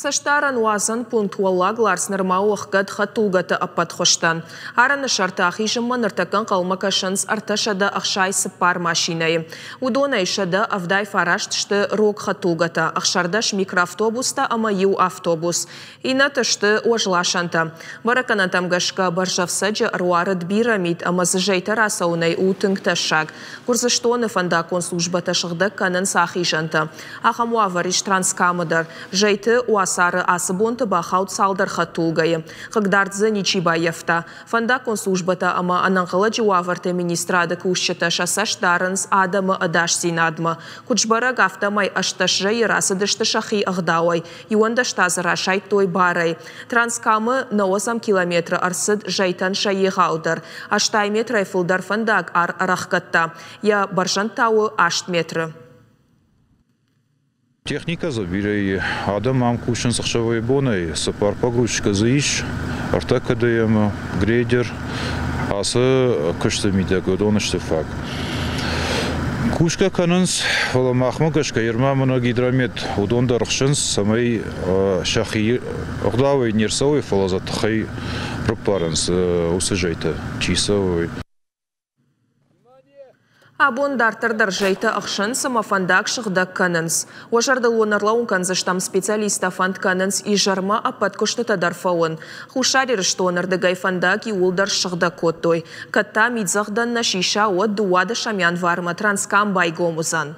Цӕстдарӕн уадзӕн пункт Уӕллаг Ларс нырма у ӕхгӕд хӕдтулгӕты ӕппӕт хуызтӕн. Арӕны сӕрты ахизынмӕ ныртӕккӕ ӕнхъӕлмӕ кӕсынц 364 машинӕйы. Уыдонӕй 179 сты рог хӕдтулгӕтӕ, 16 микроавтобустӕ ӕмӕ иу автобус. Иннӕтӕ сты уӕзласӕнтӕ. Бӕрӕггӕнӕнтӕм гӕсгӕ Бӕрзӕфцӕджы ӕруарыд бирӕ мит ӕмӕ дзы зӕйтӕ рацӕуынӕй у тынг тӕссаг. Гуырдзыстоны фӕндаггон службӕтӕ сыгъдӕг кӕнынц ахизӕнтӕ. Ахӕм уавӕр ис Транскамы дӕр. Зӕйты уацары ацы бонты бахауд цалдӕр хӕдтулгӕйы. Хъыгдард дзы ничи баййӕфта. Фӕндаггон службӕтӕ ӕмӕ ӕнӕнхъӕлӕджы уавӕрты министрады кусджытӕ сӕ цӕст дарынц адӕмы ӕдасдзинадмӕ. Куыд сбӕрӕг, афтӕмӕй 18 зӕйы рацыдысты сӕхи ӕгъдауӕй, 11 та дзы расайдтой барӕй. Транскамы 90 километры ӕрцыд зӕйтӕн сӕ егъаудӕр. 80 метрӕй фылдӕр фӕндаг ӕрӕхгӕдта. Йӕ бӕрзӕнд та у 8 метры. Техникӕ дзы бирӕ и. Адӕм ам кусынц ӕхсӕвӕй-бонӕй. Цыппар погрузчикы дзы ис, ӕртӕ КДМ-ы, грейдер. Ацы куысты мидӕг уыдон сты фаг. Кусгӕ кӕнынц, фӕлӕ махмӕ гӕсгӕ Ерма ӕмӕ гидромет уыдон дӕр хсынц, цӕмӕй сӕхи ӕгъдауӕй не рцӕуой, фӕлӕ дзы тыххӕй рыппарынц уыцы зӕйтӕ, чи цӕуой. Абон дарддӕр дӕр зӕйтӕ ӕхсынц ӕмӕ фӕндаг сыгъдӕг кӕнынц. Уӕ зӕрдыл уын ӕрлӕууын кӕндзыстӕм, специалисттӕ фӕнд кӕнынц изӕрмӕ ӕппӕт куыстытӕ дӕр фӕуын. Хуссар Ирыстоны рдыгӕй фӕндаг иууылдӕр ссыгъдӕг кодтой. Кӕд та мидзӕгъдӕн нӕ сиса, уӕд 12 январмӕ Транскам байгом уыдзӕн.